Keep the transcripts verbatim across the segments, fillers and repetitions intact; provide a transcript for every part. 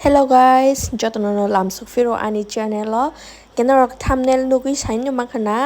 Hello guys, jotono no lamsok phiro ani channel o. Khe norok thumbnail nugwi saino mankha na,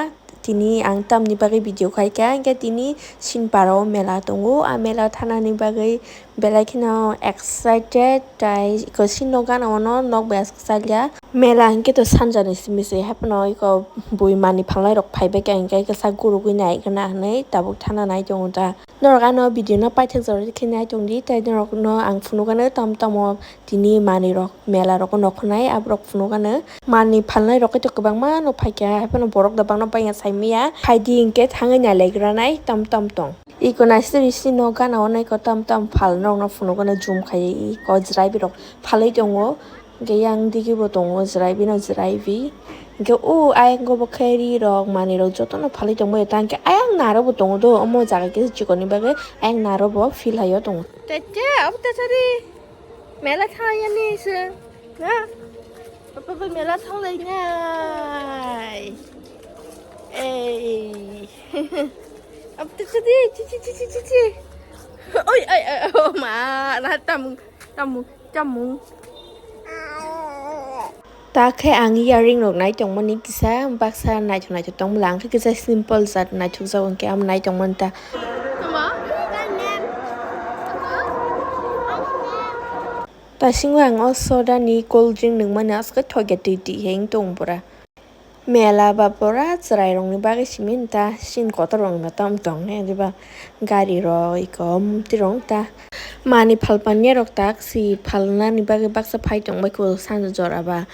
tini ang tamni bagwi video khaikha, hwnkhe tini Sinpara o mela tongo, a mela thanani bagwi belai kheno excited, tai eko sino gana ono nok bai aswk salya. Mela hwnkhe to sanjani simi se, haphano eko bui manwi phalnai rok phaibai kha, hwnkhe kisa gurugwi nai gana hinwi tabuk thana nai tongo ta. Norok ano video no paithak jora khe nai tongdi, tai norok no ang phunukgano tam tamo tini manwi rok mela rogo nokhnai aborok phunukgano manwi phalnai rok to kwbangma no phaikha, haiphano borok da bangno baiya saimanya phaidi hinkhe thangwi nailaigra nai tam tam tong. Iko naisidi bisi no gana o naiko tam tam phal norok no phunukgano jum khai iko jwrai birok phalwi tongo. Hwnkhe yang digi bo tongo, jwrai bino jwrai bi. Hwnkhe o ayang go bo khe ri rok, manwi rok jotono phalwi tongbaio ta. Hwnkhe ayang naro bo tongo do, omo jaga kisa chikon ni bagwi ayang naro bo phil hai o tongo. Tete, abo tete ri. Mela thangya ni se. Na? Papa bo mela thanglai nai. Ei. Abo tete ri, chi, chi, chi. Oi, oi, oi, oh ma, na tam, tam. Chamung. Ta khe ang earring rok nai tongmani kisa baksa naithok naithok tong bwla, ang khe kisa simple jat naithok jago, hwnkhe amo nai tongmani ta. Tamo? Ta singwi ang o soda ni cold drink nungmani aswk thokya twi twi hai wng tong pura. Mela ba pura chwrairokni bagwi simi ta, chini kotorrokni ba tamo tong ne, diba? Garirok iko mwtwirok ta. Manwi phalpanyarok ta, si phalnani bagwi baksa phai tongbai kho sanja jora ba.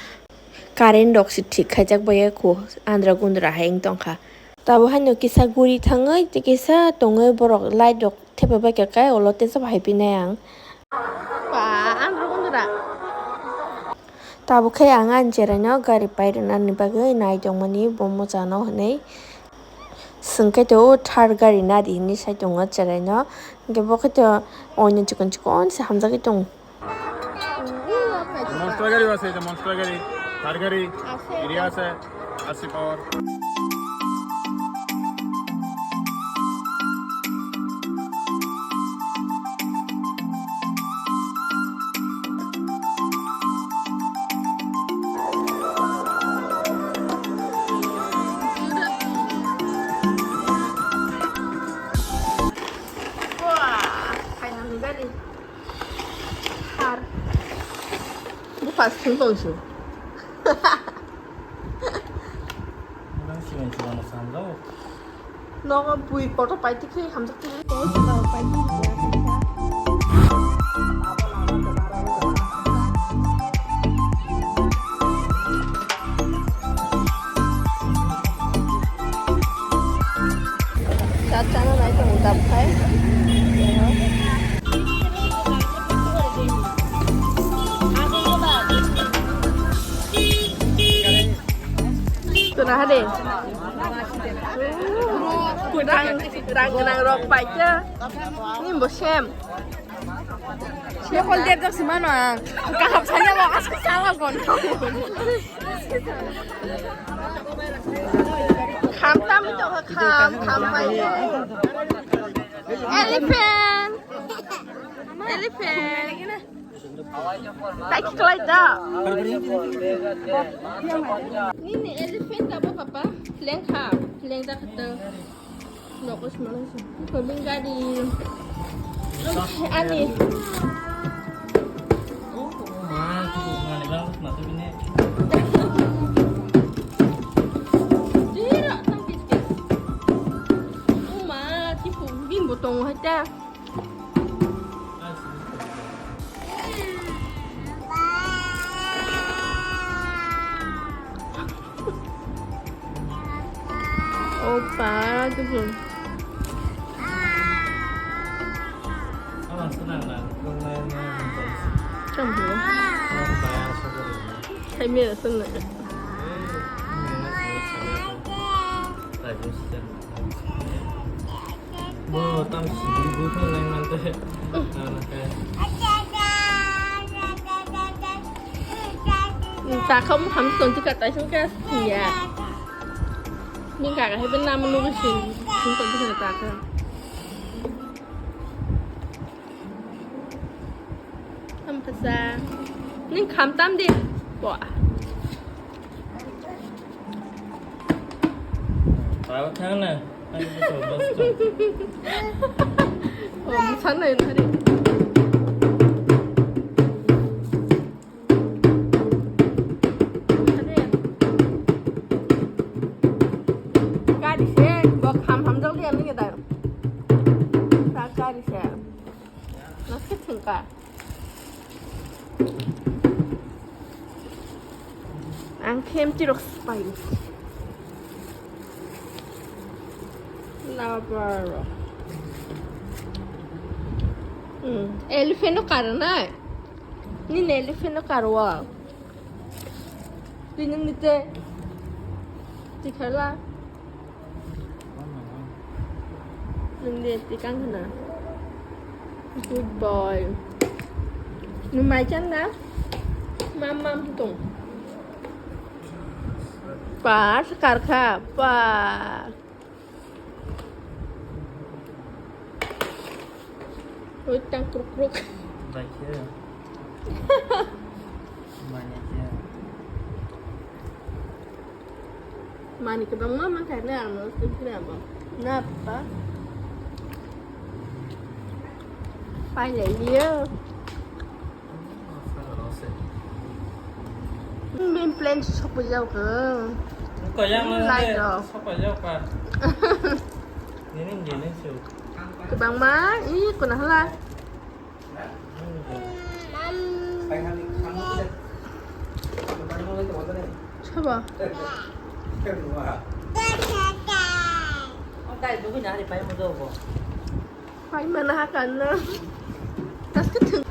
Current rok si thik khaijak bai kho, andra gundra hai wng tongkha. Tabuk haino kisa guri thangwi tei kisa tongwi borok light rok thepabaikha khe ulo tesa bai hai pinai ang. Ba, andra gundra. Tabuk khe ang ani cheraino gari pairwnani bagwi nai tongmani bo mwchano hwnwi swngkhe to, o thar gari nadi hinwi sai tongo cheraino, hwnkhe bo khe to oino chikon chikon se hamjagwi tongo. Monster gari o ase, eta monster gari, thar gari, iri ase, asi power. Wah, khaina nugani. Har. Buphang sung tong su. Nogo bui kotor paitwi khe hamjak twi. Chat chana nai tongo dap khai. Tuna hade. Rang, rang gwnang rok paikha. Ni bo sem. Nokol der jak si mano ang. Kaham sanya lo asko sala gon. Kham tam to kham, kham pai. Elephant. Elephant. Thank you, Clyde. Nini elephant abo papa, lengkha, lengkha kata. Nokos mana sih? Kambing gadi. Ani. Jira, tang kis kis. Uma, tipu, bimbo tongo hata. Opa, tuh. Kamu. Saya biasa nggak. Bo tam sibri bu khe lai man te. Ano khe. Takha mo ham ton tika tai sung khe ya. Bini kaka hai ben nama nugo sing sing ton tika takha. Tam pasa. Ning kham tam di. Wah. Tahu kan lah. Ayo, betul, betul. Oh, di sana ya tadi. Gari se, bok ham ham jol dia nang ya da. Ta gari se. Nasi thengka. Ang khe emti rok pai. Lover. Hmm. Elephant no karo na. Ni elephant no karo. Tinung nite. Tikhala. Nung de tikang hana. Good boy. Nung mai chan na? Mam mam tung. Pa, sakar kha. Pa. Ui, tang kruk kruk. Baikhe. Manya khe. Mani kwbangma mankha le ang no sukle amo. Na pa. Pai lai liyo. Main plan sokpajak khe. Kaya mo Lai le rok. Sokpajak pa. Nini nini su. Kwbangma i kuna hala. Sabo. Pai mana hakan na. Tas ke thung.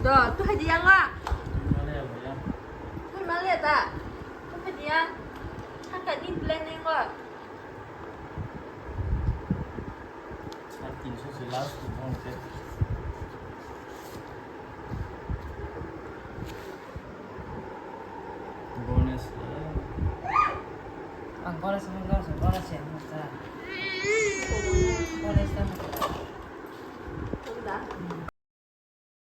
Do, tu hai dia nga. Hai male ta. Tu hai dia. Hakan ni plan ni nga. Ar tinso se last, tinso se. Bonus. Ang bonus, bonus, bonus ya, bonus. Bonus ta.